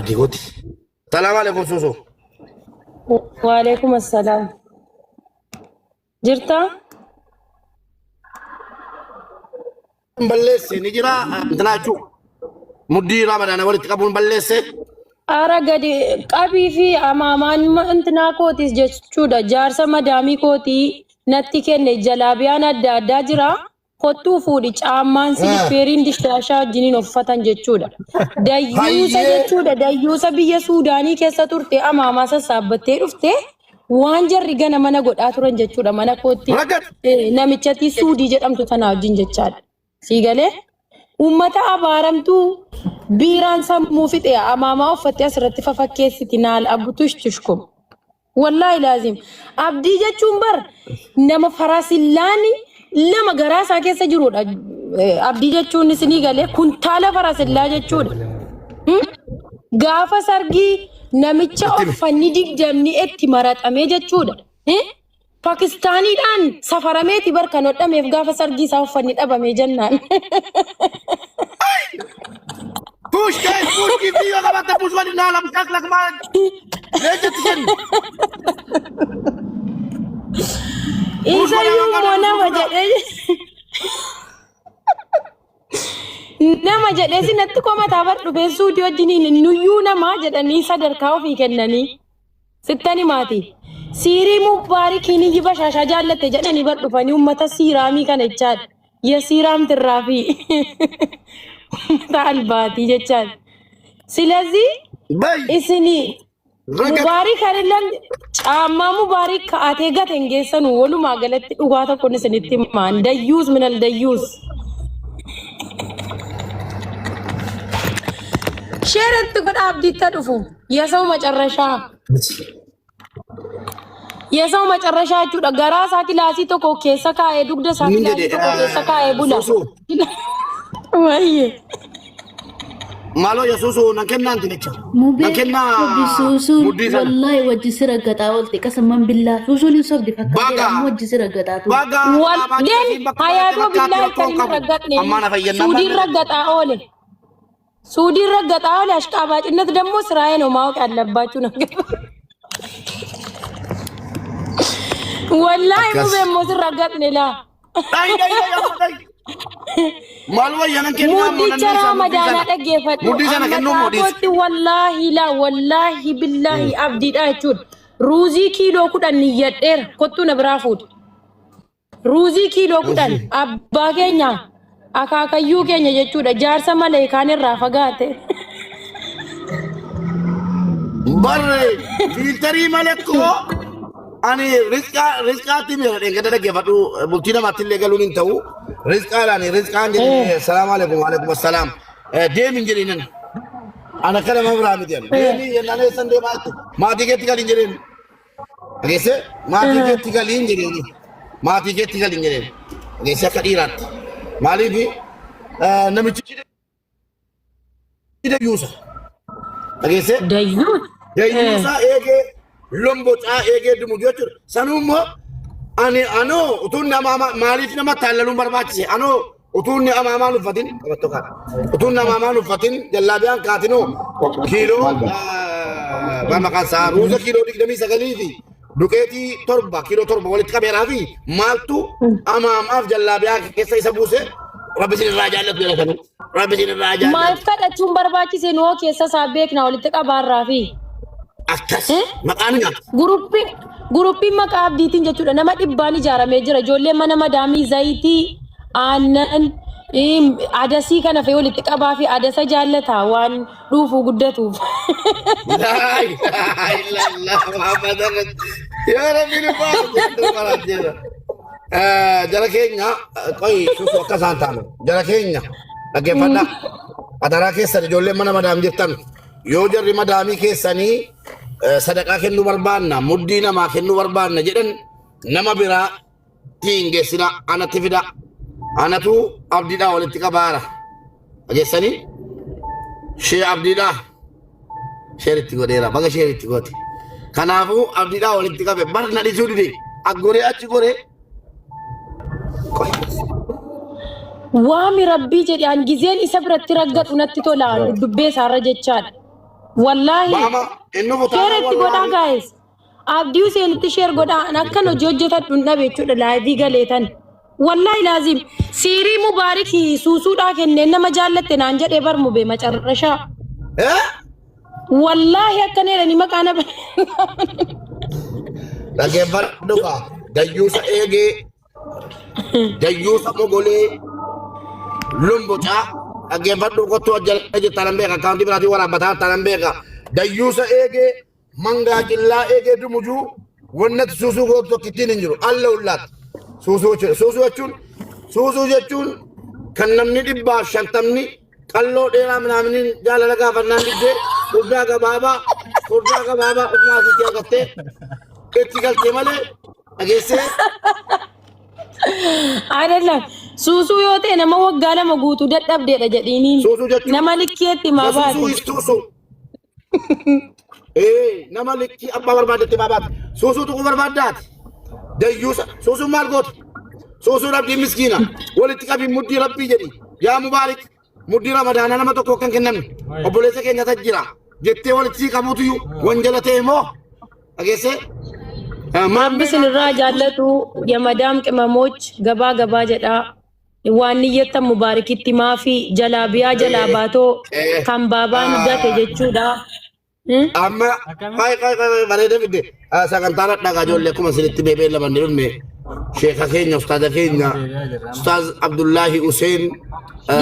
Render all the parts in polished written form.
Jaartii kooti. Salaam alaikum suusu. Waalaikum assalaam. Jirtaa? Balleesse ni jira intinaa jechuun muddii ramadaana walitti qabuun balleesse. Ara gadi qabii fi amaamaan intinaa kootis jechuudha. Jaarsa madaamii kootii natti kenne jalaabiyaan adda addaa jira. Kottuu fuudhi caammaan silippeeriin dishaashaa wajjiniin uffatan jechuudha. Dayyuusa Hayyee. jechuudha. Dayyuusa biyya Suudaanii keessa turte amaamaa sassaabbattee dhufte waan jarri gana mana godhaa turan jechuudha. Mana kootti Ragat. namichatti Suudii jedhamtu tanaa wajjin jechaadha. Sii galee uummata abaaramtuu biiraan sammuu fixe amaamaa uffattee asirratti fafakkeessiti naal abbutush tushkum. Wallaahi laazim. Abdii jechuun bar nama farasillaani lama garaa isaa keessa jirudha. Abdii jechuun isinii galee kuntaala farasillaa jechuudha. Gaafa sargii namicha uffanni digdamni itti maraxamee jechuudha. Pakistaaniidhaan safarameeti bar kan hodhameef gaafa sargii isaa uffanni dhabame jennaan. Push guys, push give me your qabata push wali naa lam kak lak ma. Leencatti kenni. Push wali Isayyuu waan immoo qabdu nama suusuudha. jedhee nama jedhee sinatti komataa bar dhufee suudii wajjiniin nuyyuu namaa jedhanii sadarkaa ofii kennanii. Sittan himaati. Siirii Mubaarikiin iyyi bashaashaa jaallatte jedhanii bar dhufanii uummata siiraamii kana jechaadha. Ya siiraam tirraafii. Uummata albaatii jechaadha. Silazii Bay. isinii Ragat. Mubaarik harillan caammaa Mubaarik ka'atee gate hin geessanu walumaa galatti dhugaa tokkoon isinitti himaan dayyuus minal dayyuus. Sheeratti godha abdiitta dhufu. የሰው መጨረሻ የሰው መጨረሻ jechuudha. Garaa isaa kilaasii tokko keessa kaa'ee dugda isaa Nin kilaasii jedhe tokko keessa kaa'ee bula. Suusu Wayye. maaloo yesuusu nan kennaan tinicha nan Mubee kennaa sobdi suusuun muddii sana wallaahi wajji si raggaxaa oolte qasamman billaa suusuun hin sobdi fakkaatee baga ammoo wajji si raggaxaa turte. baga Wal dhaabaa den jirasiin bakka barate hayaatoo bakkaatti billaahi rakkoon kan hin qabu raggatne ammaa na fayyannaan suudiin maal raggaxaa oole. ሱዲን ረገጣ oole አሽቃባጭነት ደግሞ ስራዬ ነው ማወቅ ያለባችሁ ነገር። ወላሂ akkas ሙቤ ሞ ስረገጥne laa. dhayi dhayi dhayi amma dhayi maal wayya nan kennaa ammoo nan Muddicha dhiisa muddii Ramadaanaa sana dhaggeeffadhu. muddii sana Amma kennuu moo dhiisa taakootti wallaahi laa wallaahi billaahi abdiidha jechuudha. Ruuzii kiiloo 10 niyyadheera. Kottuu na biraa fuudhi. Ruuzii kiiloo 10 abbaa keenya akaakayyuu keenya jechuudha. Jaarsa maleekaan irraa fagaate. Barre fiiltarii malee koo ani rizqaa rizqaatti miira dheengadda dhaggeeffadhu bultii namaatti illee galuun hin ta'u rizqaadhaan rizqaan jedhee salaamu alaikum waalaikum assalaam deemin jedheenan ana kana nama biraa miti ani deemii jennaan eessan deemaa jette maatii keetti galiin jedheen dhageesse maatii keetti galiin jedheen maatii keetti galiin jedheen dhageesse akka dhiiraatti maaliif namichi dayyuusa dhageesse Dayyuu. dayyuusa eegee lombocaa eegee dumu jechuudha sanuu immoo ani anoo utuun nama maaliif nama taallaluun barbaachise anoo utuun ni amaamaan uffatin qabattoo kaadha utuun nama amaan uffatin jallaabiyaan kaatinoo kiiloo maqaan isaa ruuza kiiloo 29 fi duqeetii 7 kiiloo 7 walitti qabeeraa fi maaltu amaamaaf jallaabiyaa keessa isa buuse rabbi isin irraa jaallatu jedhatanii rabbi isin irraa Maal jaallatu kadhachuun barbaachise nuoo keessa isaa beekna walitti qabaarraa fi. akkas maqaan nyaata. Guruppiin maqaa abdiitiin jechuudha. Nama dhibbaan ijaaramee jira. Ijoolleen mana madaamii zayitii, aannan, adasii kana fe'ee walitti qabaa fi adasa jaallata waan dhuufuu guddatuuf. Laa ilaaha illallah Muhammad yaa Rabbi nu baasi jedhu maraat jedha. Jara keenya qoyi suusu akka isaan taanu jara keenya dhaggeeffadhaa. Adaraa keessan ijoolleen mana madaam jirtan yoo jarri madaamii keessanii sadaqaa kennuu barbaanna muddii namaa kennuu barbaanna jedhan nama biraa hin geessina anatti fida anatu abdiidhaa walitti qabaara dhageessanii shee abdiidhaa sheeritti godheera baga sheeritti goote kanaafuu abdiidhaa walitti qabe bar na dhisuu dide aggoree achi goree qoy. Waami rabbii jedhe an gizeen isa biratti raggadhu natti tola dubbee isaarra jechaadha. Wallaahi. Baama inni Share butaana itti godhaa wallaahi. guys. Abdii Huseenitti share godhaa. An akkan hojii hojjetadhu hin dhabe jechuudha live galeetan. Wallaahi laazim siirii Mubaarik suusuudhaa kenneen nama jaallatte naan jedhee bar mube macarrashaa. Eh? Wallaahi akkana jedhanii maqaa na Dhaggeeffadhu kaa. Dayyuusa eegee, dayyuusa mogolee, lumbocaa. Dhaggeeffadhu kottu ajjala jirta nan beeka. Akkaawuntii biraatiin waraabbataa jirta nan beeka. Dayyuusa eegee, mangaa cillaa eegee dumujuu wannatti suusuu gootu tokkittiin hin jiru. Alla hullaatti. Suusuu jechuudha. Suusuu jechuun suusuu jechuun kan namni 150 qalloo dheeraa minaaminiin jaalala gaafannaan diddee furdaa gabaabaa ofumaa sitti argattee itti galtee malee dhageessee. Ayidallam suusuu yoo ta'e nama waggaa 2 guutuu dadhabdeedha jedhiiniin. Suusuu jechuun Nama likkeetti maa suusuu baate. is suusuu. Ee, nama likkii abbaa barbaadetti baabaati. Suusuu tuquu barbaaddaati. Dayyuusa suusuun maal gooti? Suusuun abdii miskiina. Walitti qabii muddii rabbii jedhi. Yaa Mubaarik, muddii Ramadaanaa nama tokko kan kennamne obboleessa keenya jira jettee walitti sii qabuutu wanjala ta'e moo dhageessee? Rabbi isinirraa jaallatu yamadaam qimamoch gabaa gabaa jedhaa. Waan niyyattan Mubaarikitti maafi jalaabiyaa jalaa baatoo kan baabaan gate jechuudha. Amma qay qay qay bareeda fidde sagantaan dhaqaa ijoollee akkuma isinitti beebee lama ni dhufne sheeka keenya, ustaaza keenya, ustaaz Abdullaahi Huseen.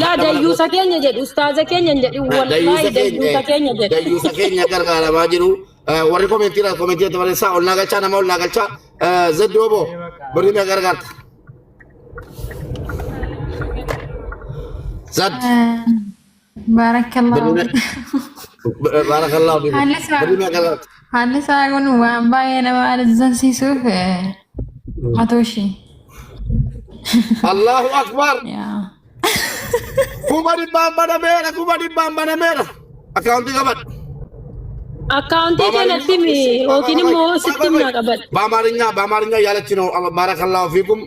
Laa, dayyuusa keenya jedhu, ustaaza keenya hin jedhin, wallaahi dayyuusa keenya jedhu. Dayyuusa keenya gargaaramaa jiru. Warri koomentiidha koomentiidha barreessaa, ol naa galchaa, nama ol naa galchaa. Zeddi obbo birrii mee gargaarta? Zad. Baarakallahu. Baarakallahu fiikum. Haalli isaa Birrii mee gargaarta? Haalli isaa kun waan baay'ee nama ajaa'ibsiisuuf 100,000. Allahu akbar. Yaa. 100,000 banameera, 100,000 banameera. Akkaawuntii qabadhu. Akkaawuntii kanatti himi yookiin immoo sitti himnaa qabadhu. በአማርኛ እያለች ነው። ባረከላሁ ፊኩም።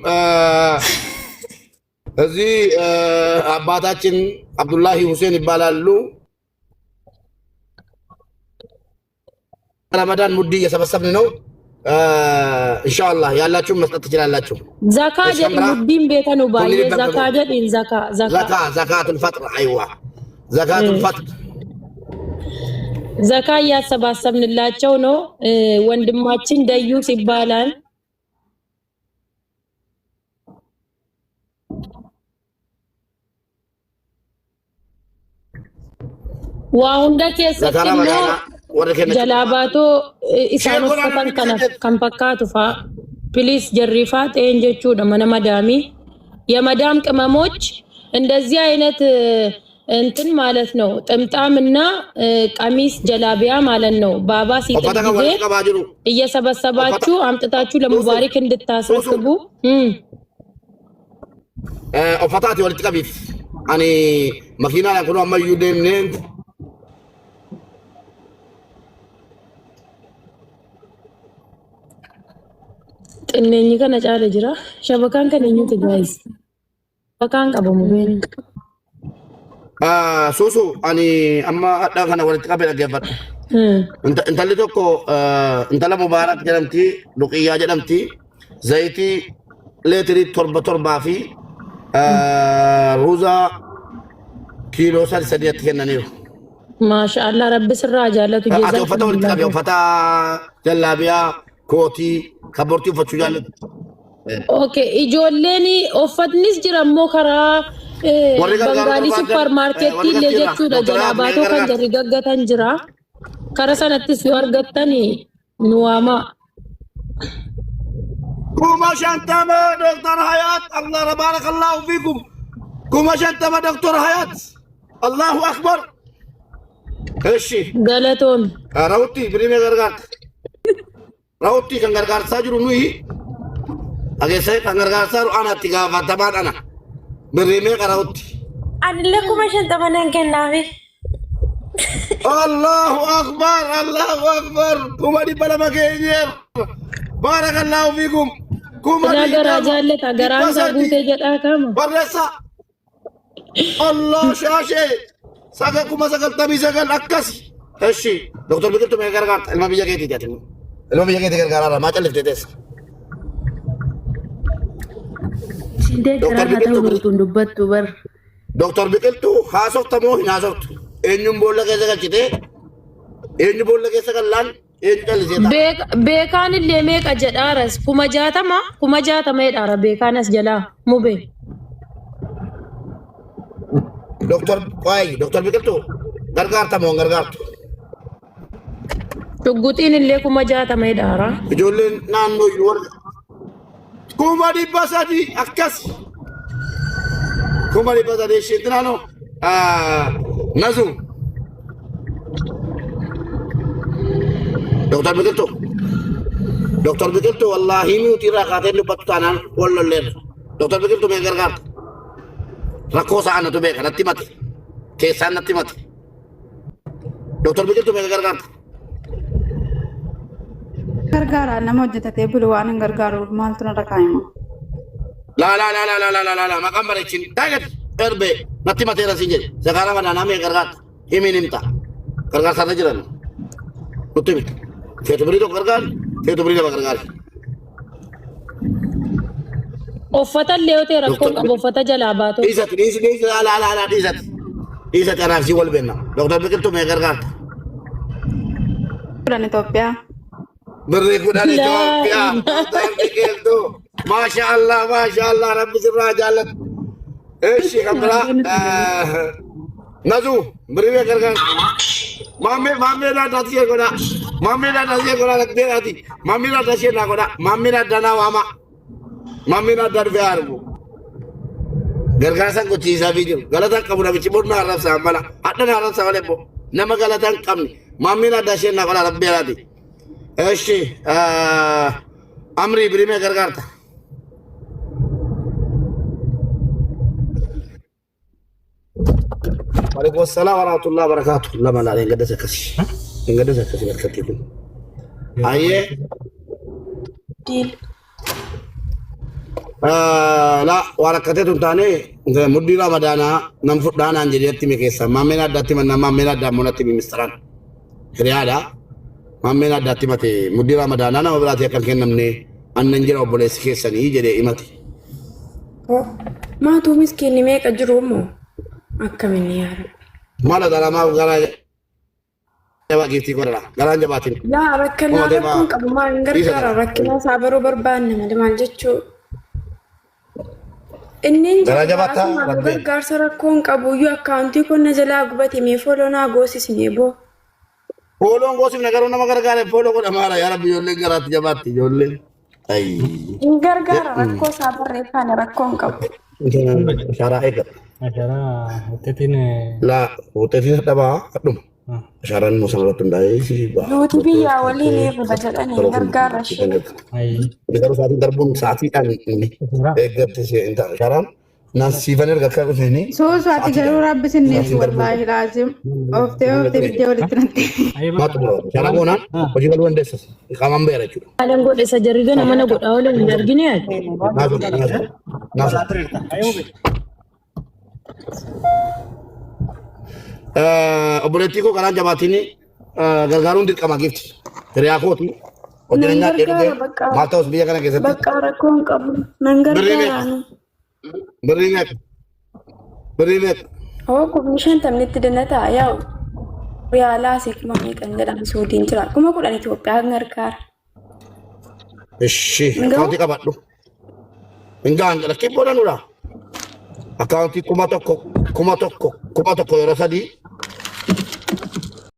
እዚህ አባታችን አብዱላሂ ሁሴን ይባላሉ። ረመዳን ሙዲ እየሰበሰብን ነው። ኢንሻአላህ ያላችሁን መስጠት ትችላላችሁ። Zakaa jedhi muddiin beekanu baay'ee zakaa jedhiin zakaa zakaa. ዘካ ዘካቱል ፈጥር አይዋ ዘካቱል ፈጥር። ዘካ እያሰባሰብንላቸው ነው። ወንድማችን ደዩስ ይባላል። Waa hunda ዘካ keessatti immoo ረመዳና warri kenna jalaa baatoo isaan uffatan kana kan fakkaatu faa please jarri faa ta'een jechuudha mana madaamii የመዳም ቅመሞች እንደዚህ አይነት እንትን ማለት ነው። ጥምጣም እና ቀሚስ ጀላቢያ ማለት ነው። ባባ ሲጥል uffata kan ጊዜ walitti qabaa jiru. እየሰበሰባችሁ አምጥታችሁ ለሙባሪክ እንድታስረክቡ Uffata ati walitti qabiif. Ani makiinaadhaan kun ammayyuu deemnee Xinneenyi kana caala jira. Shabakaan kan eenyuti guys? Shabakaan qabamu beena. Suusu, ani amma hadhaa kana walitti qabee dhaggeeffadhu. Intalli tokko intala Mubaarak jedhamti, Luqiyyaa jedhamti, zayitii leetirii torba torbaa fi ruuza kiiloo sadi sadiitti kennaniiru. Maashaallah, rabbi sirraa jaallatu. Ati uffata walitti qabe, uffata jallaabiyaa, kootii, kabortii uffachuu jaallatu. Okay, ijoolleen uffatnis jira immoo karaa Warri gargaaru Bangaalii barbaadan, supparmaarkeettii warri illee gargaara, jechuudha. Dr. Jalaa Ahmed baatoo kan gargaara. jarri gaggatan jira. Kara sanattis yoo argattan nu waamaa. 50,000 Doktor Hayat, Allah barakallahu fiikum. 50,000 Doktor Hayat. Allahu akbar. Eshi. Galatoon. Raawutti birimee gargaarta. Raawutti kan gargaarsaa jiru nuyi. Dhageessee, kan gargaarsaa jiru ana, itti gaafatamaan ana. Birrimee raawutti. Anillee 50,000 nan kennaafi. Allahu akbar, Allahu akbar. 200,000 keenyeer. Barakallahu fiikum. Kuma Silaa garaa 20 jaallata garaan dhibba isaa sadii. guutee jedhaa kama. Barreessa. Allah shaashee. Saga 99,000 akkas. Eshi Doktor Biqiltuu meeqa gargaarta? Ilma biyya keetiiti ati immoo. Ilma biyya keetii gargaaraara maa calliftee teessa? Isin Doktor deeggaraa haa ta'u Biqiltuu loltuun dubbattu bar. Doktor Biqiltuu haasofta moo hin haasoftu? Eenyuun boolla keessa galchitee? Eenyu boolla keessa gallaan? Eenyu callisee ta'a? Beekaan illee meeqa jedhaaras 60,000 60,000 jedhaara beekaan as jalaa mube. Doktor Qo'aayi Doktor Biqiltuu gargaarta moo hin gargaartu? Shugguxiin illee 60,000 jedhaara. Ijoolleen naannoo iyyuu warra 300,000 akkas 300,000 isheetti naannoo nasu Doktor Biqiltuu Doktor Biqiltuu wallaahi nuti irraa kaatee dubbattu taanaan wal lolleerra. Doktor Biqiltuu mee gargaarta? Rakkoo isaa anatu beeka natti himate. Keessaan natti himate. Doktor Biqiltuu meeqa gargaarta? Gargaara nama hojjetatee bulu waan hin gargaaru maaltu narra kaa'ima? Laa laa laa laa laa laa laa laa maqaan bareechin daagati erbe natti himateera siin jedhe. Zakaara madaanaa meeqa gargaarta? Himiin himta. Gargaarsa irra jiran. Nutti himi. Feetu birii tokko gargaari, feetu birii lama gargaari. Uffata illee yoo ta'e rakkoon qabu uffata jalaa baatoo. Dhiisati dhiisi dhiisi laa laa laa laa dhiisati. Dhiisati anaaf sii wal beenna. Doktor Biqiltuu meeqa gargaarta? 10 Itoophiyaa. Birrii 10 Itoophiyaa. Doktor Biqiltuu. Maasha Allah maasha Allah rabbi sirraa jaallatu. Eshi kan biraa Nazu birrii meeqa gargaarta? Maammee maammee daaddaa ishee godhaa. Maammee daaddaa ishee godhaa lakkeeraati. Maammee daaddaa ishee naa godhaa. Maammee daaddaa naa waamaa. Maammeen adda dhufee argu. Gargaarsa gochiisaa fi jiru. Galata hin qabu namichi bor na arrabsaa mala. Hadha na arrabsaa malee immoo nama galata hin qabne. Maammeen adda isheen naa godhaa rabbi alaati. Eshi amrii birimee gargaarta. Waalaikum salaam warahmatullahi wabarakatuh. Lama laa hin gaddas akkasi. Hin gaddas akkasi barkatti kun. Ayyee. La waan akkatee tun taane muddii ramadaanaa nan fudhaa naan jedhee natti hime keessaa maammeen addaatti mannaa maammeen addaa immoo natti hime mistiraan hiriyaadha. Maammeen addaatti himate muddii ramadaanaa nama biraatii akka hin kennamne annan jira obboleessi keessanii jedhee himate. Maatuu miskiinni meeqa jiru immoo akkamiin yaa rabbi. Mala daramaaf garaa jabaa giiftii godhadha. Garaan jabaatin. Laa rakkinaa Uma deemaa. rakkoon qabu maal hin Dhiisa gargaara kana. rakkinaa isaa baruu barbaanne malee maal jechuu. Inni hin Garaa jiru jabaataa asumaan rabbiin. gargaarsa rakkoon qabu iyyuu akkaawuntii koo na jalaa gubate mee fooloo naa goosisnee boo. Fooloon goosifne garuu nama gargaare fooloo godhamaara yaa rabbi ijoolleen garaatti jabaatti ijoolleen. Ayii. Hin gargaara rakkoo isaa barreeffaane rakkoo hin qabu. Ashaaraa eeggadha. Ashaaraa wuxeetiin Laa wuxeetiin dhabaa hadhuma. Ashaaraan immoo sanarratti hundaa'ee si ba'a. Duuti biyyaa waliin hirriba jedhanii hin gargaarra ishee. ayii Garuu sa'aatiin darbuun sa'aatiidhaan inni eeggatte hin ta'a. Ashaaraan naan siifan erga akka dhufeenii Suusu ati garuu rabbi sin dhiisu sa'aatiin darbuun wallaahi laazim. Ooftee ooftee biddee walitti natti. ayii maa xumura. Ashaaraan goonaan hojii galuu dandeessas. Qaamaan beera jechuudha. Maalan godhe isa jarri gana mana godhaa oolan hin argine ati. Naasuu naasuu naasuu. Obboleettii koo karaan jabaatiin gargaaruun dirqama giifti. Hiriyaa kooti. Hojii Nan nyaadhee dhugee gargaara bakka maal ta'us biyya kana keessatti bakka rakkoo hin qabu. Nan birrii meeqa? gargaara. Birrii meeqa? Birrii meeqa? Hoo 50,000 itti danda'a yaa'u. Riyaalaa asii kuma meeqan jedhama Suudiin jira. 10,000 Itoophiyaan gargaara. Ishii Hin gahu? akkaawuntii qabadhu. Hin gahan lakkii booda nudha. Akkaawuntii 1,000 1,000 1,000 yeroo sadii